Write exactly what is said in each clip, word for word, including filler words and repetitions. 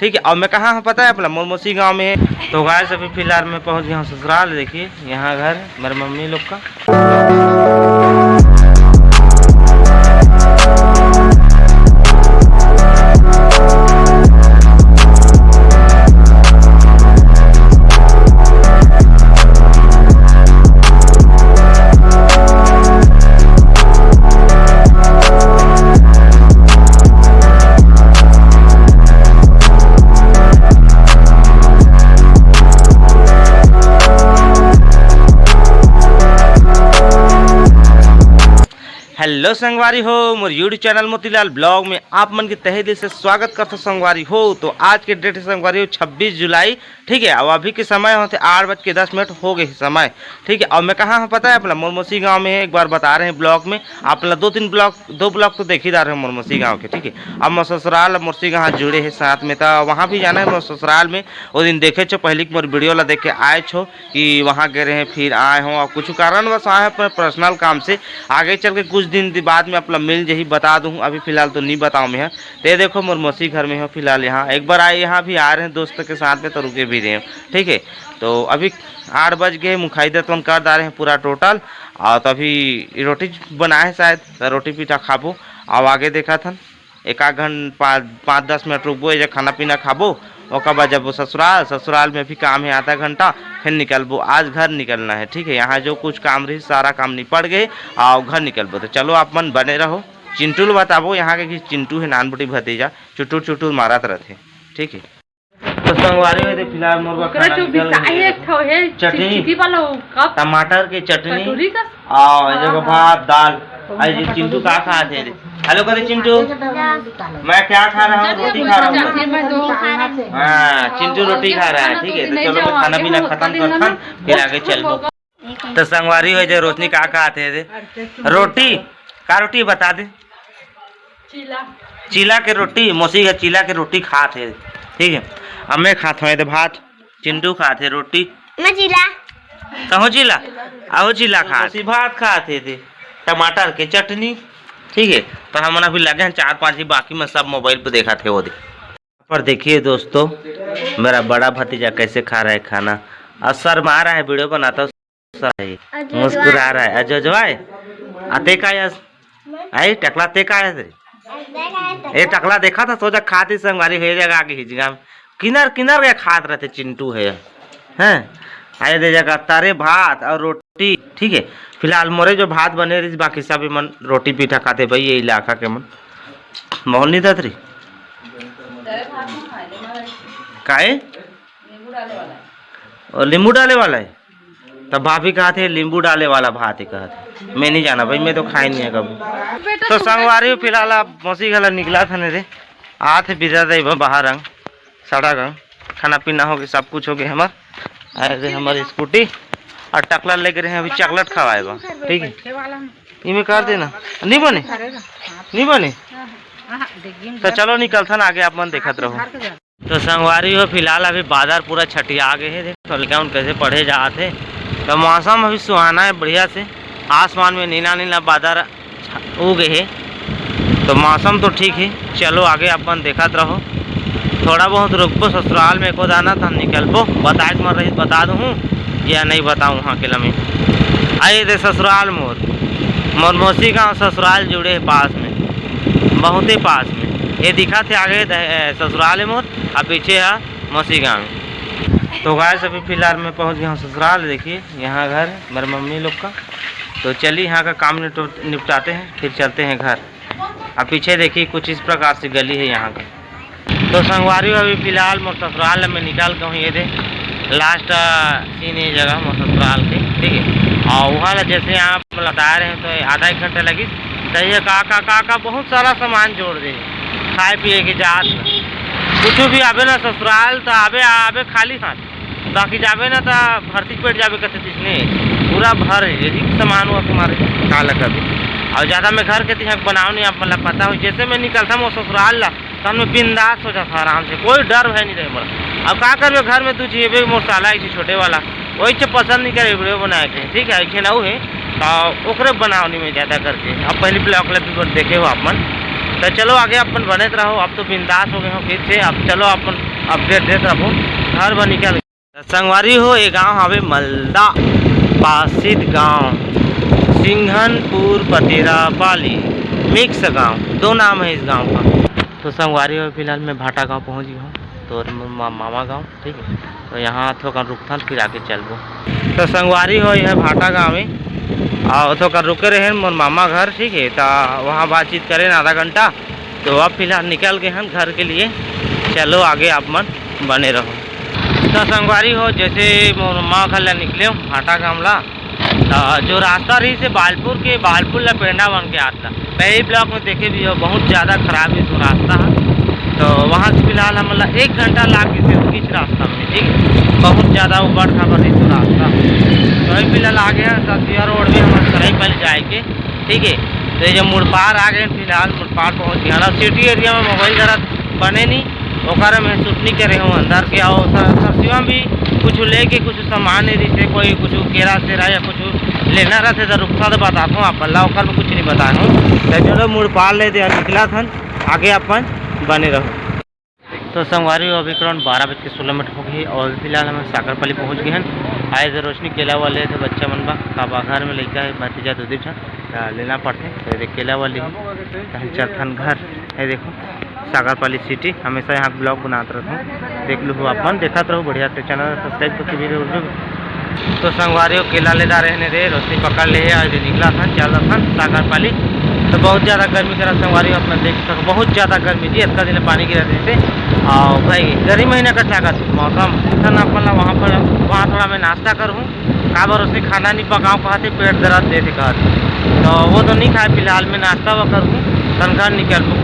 ठीक है। और मैं कहाँ हूँ पता है अपना, मोर मौसी गाँव में है। तो गाइस, अभी फिलहाल मैं पहुँच गया हूँ ससुराल। देखिए यहाँ घर मेरे मम्मी लोग का। हेलो संगवारी हो, मोर YouTube चैनल मोतीलाल ब्लॉग में आप मन के तहे दिल से स्वागत करथों संगवारी हो। तो आज के डेट है संगवारी हो छब्बीस जुलाई, ठीक है। अब अभी के समय होते आठ बज के दस मिनट हो गए समय, ठीक है। और मैं कहाँ हूँ पता है अपना, मोर मौसी गाँव में है। एक बार बता रहे हैं ब्लॉग में, आप ला दो तीन ब्लॉग, दो ब्लॉग तो देख ही डारे हो मोर मौसी गाँव के, ठीक है। अब मोर ससुराल अब मोर मौसी गाँव जुड़े है साथ में, तो वहाँ भी जाना है मोर ससुराल में। वो दिन देखे छो पहले की मोर वीडियो ला देख के आए छो कि वहाँ गए रहे, फिर आए हो और कुछ कारणवश आए हैं अपने पर्सनल काम से। आगे चल के कुछ दिन दि-, बाद में अपना मिल जही बता दूँ, अभी फिलहाल तो नहीं बताऊँ मैं। तो ये देखो मोर मौसी घर में हो फिलहाल, यहाँ एक बार आए, यहाँ भी आ रहे हैं दोस्त के साथ में तो रुके भी रहे हैं, ठीक है। तो अभी आठ बज गए, मुखाई दतवन कर डारे हैं पूरा टोटल। और तो अभी रोटी बनाए हैं शायद, तो रोटी पीठा खाबो। अब आगे देखा था एक आध घंटा, पाँच पाँच दस मिनट रुकबो, ये खाना पीना खाबो। ओकर बाद जब ससुराल, ससुराल में भी काम है आधा घंटा, फिर निकलबो। आज घर निकलना है, ठीक है। यहाँ जो कुछ काम रही सारा काम निपट गए और घर निकलबो। तो चलो आप मन बने रहो। चिंटू ल बताबो यहाँ के कि चिंटू है नान बेटी भतीजा, चुटुर चुटुर मारत रहते, ठीक है। तो संगवारी हो, तो फिलहाल मोर बर ओकरा खाना जो निकल बिसाए गए। एक ठो हे चटनी। चिकचिकी वाला, वो कप टमाटर के चटनी। कटोरी का? आ, ये देखो हाँ, भात, दाल। हाँ। आज ये चिंटू का खात हे रे? हेलो, करे चिंटू। मैं क्या खा रहा हूँ? रोटी खा रहा हूँ। मैं दो खा रहा हूँ। हाँ, चिंटू रोटी खा रहा है, ठीक है। तो चलो, मैं खाना पीना खत्म करथन, फिर आगे चलबो। तो संगवारी हो, जे रोशनी का खात हे रे? रोटी। का रोटी बता दे। चीला। चीला के रोटी, मौसी का चीला के रोटी खात हे, ठीक है। अब मैं खात हूँ ये दे भात, चिंटू खात हे रोटी। मैं चीला। तहो चीला, अहो चीला खात। मौसी भात खात हे दे, टमाटर के चटनी, ठीक है। तो हमन अभी लगे हैं चार पाँच ही, बाकी में सब मोबाइल पे देखा थे वो दे। पर देखिए दोस्तों, मेरा बड़ा भतीजा कैसे खा रहा है खाना और शर्मा रहा है, वीडियो बनाता हूँ। मुस्कुरा रहा है। अजो जो है, आते का यस? आई टकला ते का है रे? ए टकला देखा था, सोचा खाती संगवारी हो जाएगा आगे हिजगा में। किनर किनर के खात रहते चिंटू है, हैं? आए दे जगह तारे भात और रोटी, ठीक है। फिलहाल मोरे जो भात बने रही, बाकी सब मन रोटी पीठा खाते भाई, ये इलाका के मन। माहौल नहीं था तेरी? काहे? और नींबू डाले वाला है। तब भाभी कहा थे नींबू डाले वाला भात ही कहा थे। मैं नहीं जाना भाई, मैं तो खाए नहीं है कभी। तो संगवारी हो, फिलहाल आप मौसी घला निकला था ने रे। आ थे बिदा दे बाहर अंग, सड़क अंग, खाना पीना हो गए, सब कुछ हो गए हमार। अरे हमारी स्कूटी और टकला लेके रहे, अभी चॉकलेट खवाए बा, ठीक है। इमे कर देना, नहीं बने, नहीं बने। तो चलो निकलथन आगे, आप मन देखत रहो। तो संगवारी हो, फिलहाल अभी बादर पूरा छटिया गे हे, देख लड़का मन कैसे पढ़े जात हे। तो मौसम अभी सुहाना है बढ़िया से, आसमान में नीला नीला बादर छा-, उगे हे, तो मौसम तो ठीक है। चलो आगे अपन देखत रहो, थोड़ा बहुत रुकबो ससुराल में एको दाना, तो हम निकलबो। बताए के मन रही बता दूँ या नहीं बताऊँ वहाँ के लमे। आए दे ससुराल मोर, मोर मौसी गाँव ससुराल जुड़े है पास में, बहुते पास में। ये दिखा थे आगे दे-, ए, ससुराल है मोर, अब पीछे है मौसी गाँव। तो गाइस, अभी फिलहाल मैं पहुँच गया हूँ ससुराल। देखिए यहाँ घर मेरे मम्मी लोग का। तो चलिए यहाँ का काम निपट-, निपटाते हैं, फिर चलते हैं घर। अब पीछे देखिए कुछ इस प्रकार से गली है यहाँ की। तो संगवारी हो, अभी फिलहाल मोर ससुराल में निकल के हूँ, ये दे लास्ट सीन ये जगह मोर ससुराल के, ठीक है। और वहाँ ला जैसे आप बता रहे हैं तो आधा एक घंटा लगी, सही है। का का का का बहुत सारा सामान जोड़ दे, खाए पिए के जात में कुछ भी आबे ना ससुराल तो आबे आबे खाली हाथ, बाकी जाबे ना तो भरती पेट जाबे करते इसने पूरा भर है यदि सामान हुआ तुम्हारे का लगा भी। और ज़्यादा मैं घर के तिहां बनाओ नहीं, आप मतलब पता हो, जैसे मैं निकलता हूँ ससुराल ला तो मैं बिंदास हो जाता आराम से, कोई डर भय नहीं रहे मोर। अब का करबे, घर में तू जीबे मोर साला एक छोटे वाला, वही से पसंद नहीं करे वीडियो बनाए के, ठीक है, खेलाऊ है तो ओकरे बनाओ नहीं मैं ज़्यादा करके। अब पहली ब्लॉग ला भी देखे हो आप मन, तो चलो आगे अपन बनत रहो। अब तो बिंदास हो गए हो फिर से, अब चलो अपन अपडेट देत रहो। घर बर निकल। त संगवारी हो, ये गांव हवे मलदा पासित गांव, सिंघनपुर पतेरा पाली, मिक्स गांव, दो नाम है इस गांव का। तो संगवारी हो, फिलहाल मैं भाटा गांव पहुंच गया हूँ, तो म-, म-, मामा गांव, ठीक है। तो यहाँ थोकन रुकथन, फिर आगे चलबो। तो संगवारी हो, यह भाटा गांव है, और थोकन रुके रहे मोर मामा घर, ठीक है। तो वहाँ बातचीत करें आधा घंटा, तो अब फिलहाल निकल गए हैं घर के लिए। चलो आगे आप मन बने रहो। तो संगवारी हो, जैसे मोर माँ घर ला निकले हो भाटा गांव ला, तो जो रास्ता रही से बालपुर के, बालपुर ला पेंडा बन के आता। पहले ब्लॉग में देखे भी हो, बहुत ज़्यादा खराब ही तो रास्ता है। तो वहाँ से फिलहाल हमन ला एक घंटा लाग गए थे किस रास्ता में, ठीक है, बहुत ज़्यादा उबड़ खाबड़ रही तो रास्ता। तो अभी फिलहाल आ गया सतपुरा रोड में हमारे सराय पहले जाए के, ठीक है। तो ये जो मुड़पार आ गए फिलहाल, मुड़पार पहुँच गया ना। सिटी एरिया में मोबाइल जरा बने नहीं, ओकर में शूट नहीं करे हूँ अंदर के। और सर, सरसिवा भी कुछ लेके कुछ सामान नहीं, जैसे कोई कुछ केरा सेरा या कुछ लेना रहते तो रुकता तो बताता हूँ आप ला, ओकर में कुछ नहीं बताया हूँ। तो चलो मुड़पार ले दे निकला थन, आगे अपन बने रहो। तो संगवारी हो, अभी करीबन बारह बज के सोलह मिनट हो गई और फिलहाल हम सागरपाली पहुँच गए हैं। आए थे रोशनी केला वाले थे बच्चा मन बा, का बा घर में लइका है, भतीजा दो दिन छा, त लेना पड़ते। तो ये देख केला वाली है, तहन चलथन घर। ये देखो सागरपाली सिटी, हमेशा यहाँ ब्लॉग बनात रहता हूँ, देख लो आप मन देखत रहो, बढ़िया से चैनल सब्सक्राइब करके वीडियो। तो संगवारी हो, केला ले जा रहे हैं रे, रोशनी पकड़ ले है, आज निकला था, चल रहा था सागरपाली। तो बहुत ज़्यादा गर्मी करा संगवारी हो, अपना देख सको, बहुत ज़्यादा गर्मी जी, इतना दिन पानी गिरा जैसे। और भाई गर्मी महीना का चाहत मौसम, इतना अपन ला वहाँ पर, वहाँ थोड़ा मैं नाश्ता करूँ, काबर उसने खाना नहीं पकाओ कहते, पेट दर्द देते कहते, तो वो तो नहीं खाए। फिलहाल मैं नाश्ता वो करूँ, तन घर निकलूँ।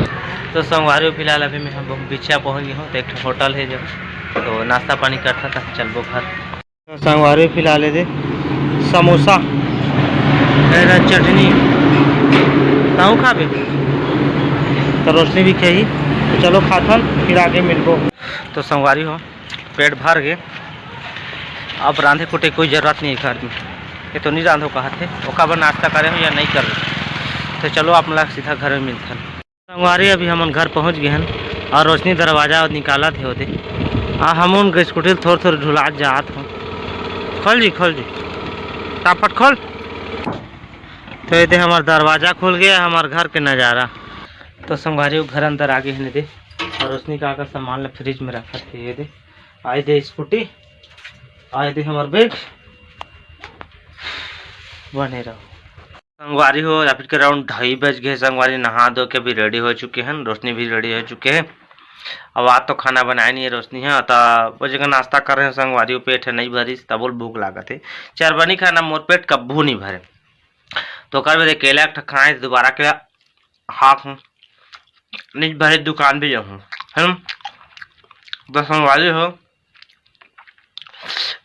तो संगवारी हो, फिलहाल अभी मैं हम बिछिया पहुँच गए हूँ, तो एक ठो होटल है जो, तो नाश्ता पानी करता था, चलबो घर। तो संगवारी हो, फिलहाल ये दे समोसा, एरा चटनी, ताऊ खाबे, तो रोशनी भी खाही। तो चलो खाथन, फिर आगे मिलबो। तो संगवारी हो, पेट भर गए, अब रांधे कुटे कोई जरूरत नहीं है घर में। ये तो नहीं रांधो कहा थे, ओका बर नाश्ता करे हो या नहीं करे, तो चलो आप लोग सीधा घर में मिलथन। संगवारी, अभी हमन घर पहुंच गए हन और रोशनी दरवाजा निकालत हे ओदे। आ हमन के स्कूटी ल थोर थोर ढुलात जात हो। खोल जी, खोल जी, टापट खोल। तो ये दे हमार दरवाजा खुल गया, हमार घर के नज़ारा। तो संगवारी, वो घर अंदर आ गए हैं दे, और रोशनी का, का सामान ला फ्रिज में रखत हे ये दे। आए दे स्कूटी, आए दे हमार बैग, बने रहो। संगवारी हो, रात के राउंड ढाई बज गए। संगवारी नहा धो के भी रेडी हो चुके हैं, रोशनी भी रेडी हो चुके हैं। अब आज तो खाना बनाए नहीं है रोशनी है, तो वो जगह नाश्ता कर रहे हैं संगवारी, वो पेट है नहीं भरी, तबो ले भूख लागत है। चार बनी खाना, मोर पेट कब्बू नहीं भरे। तो कर दे केला एक ठा खाए, दोबारा के हाफ हूँ, नहीं भरे दुकान भी जाऊँ, है ना? तो संगवारी हो,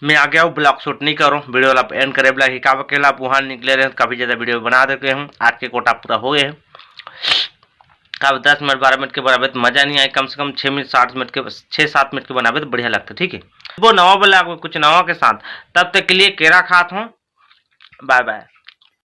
मैं आ गया हूँ, ब्लॉग शूट नहीं करूँ, वीडियो ला एंड करे वाला ही का अकेला आप वहाँ निकले रहे, काफ़ी ज़्यादा वीडियो बना देते हैं, आज के कोटा पूरा हो गए हैं। अब दस मिनट बारह मिनट के बनाबे तो मज़ा नहीं आए, कम से कम छः मिनट सात मिनट के, छः सात मिनट के बनाबे तो बढ़िया लगता, ठीक है। वो नवा ब्लॉग में कुछ नवा के साथ, तब तक के लिए केरा खात हूँ, बाय बाय।